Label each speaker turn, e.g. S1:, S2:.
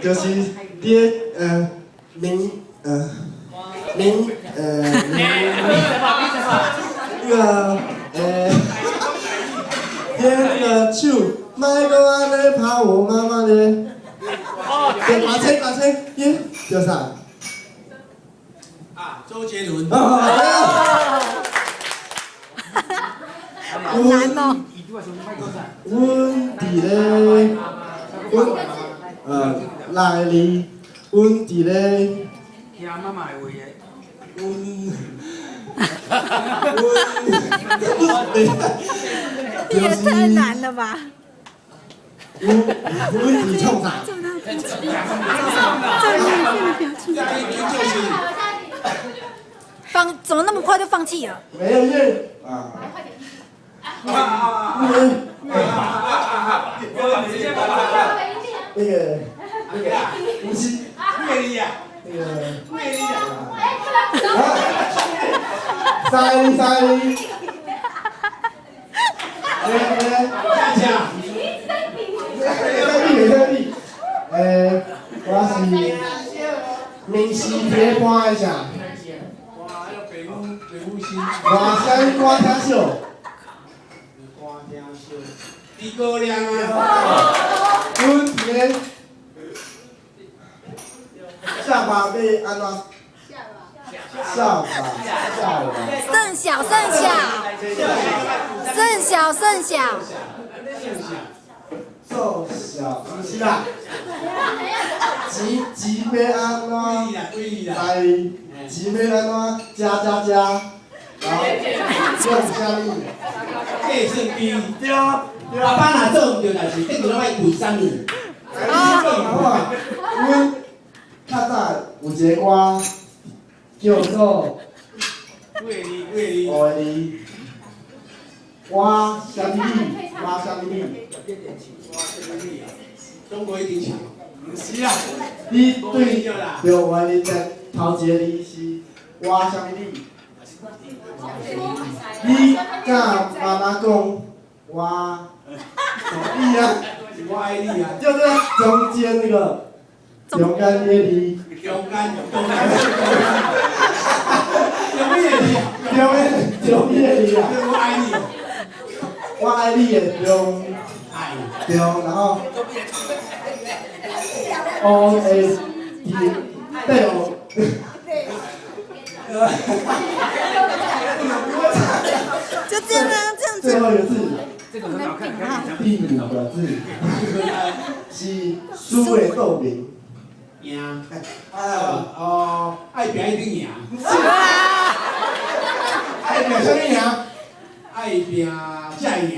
S1: 就是伫咧明明明那个伫咧那個手，莫閣按呢拍我媽媽咧。對，打車打車，耶，叫啥？
S2: 啊，周杰倫。
S1: 啊，對啊。
S3: 好難哦。
S1: 阮佇咧，阮來哩，阮佇咧，
S2: 聽媽媽的話的。
S1: 阮，阮，
S3: 也太難了吧！
S1: 阮阮佇創啥？
S3: 做他表情，做那個表情。放怎麼那麼快就放棄了？
S1: 沒有，因為啊。啊那個那個不是那個三三，來來，
S2: 佳佳，
S1: 三三欸，我是明星鐵盤的啥？我啥物歌聽少？
S2: 歌聽少，諸葛亮啊。
S1: 阮佇咧下巴欲按怎？下巴，下巴。
S3: 甚小甚小，甚小甚小。
S1: 做小，毋是啦。錢錢欲按怎？來，錢欲按怎？加加加，然後用啥物？
S2: 計算機。
S1: 對對。
S2: 爸爸若做毋對代誌，頂陣攏愛跪啥物？
S1: 啊！阮較早有一個歌叫做
S2: 五
S1: 五個字，我啥物你？我啥物你？
S2: 中國一定強。毋是啊，
S1: 你對對，我你在頭一個字是我啥物你？你佮媽媽講我你啊，
S2: 我愛你啊，
S1: 就是中間那個中間那個字，
S2: 中間中間中間的字，
S1: 中間中間的字啊，
S2: 我愛你，
S1: 我愛你的中
S2: 愛
S1: 中，然後 O A D 對哦。
S3: 就這樣這樣子。
S1: 最後一個字，
S2: 這個很好看，
S1: 第五個字是輸的豆名。
S2: 贏。哦，愛拼一定贏。
S1: 愛拼啥物贏？
S2: 愛拼才會贏。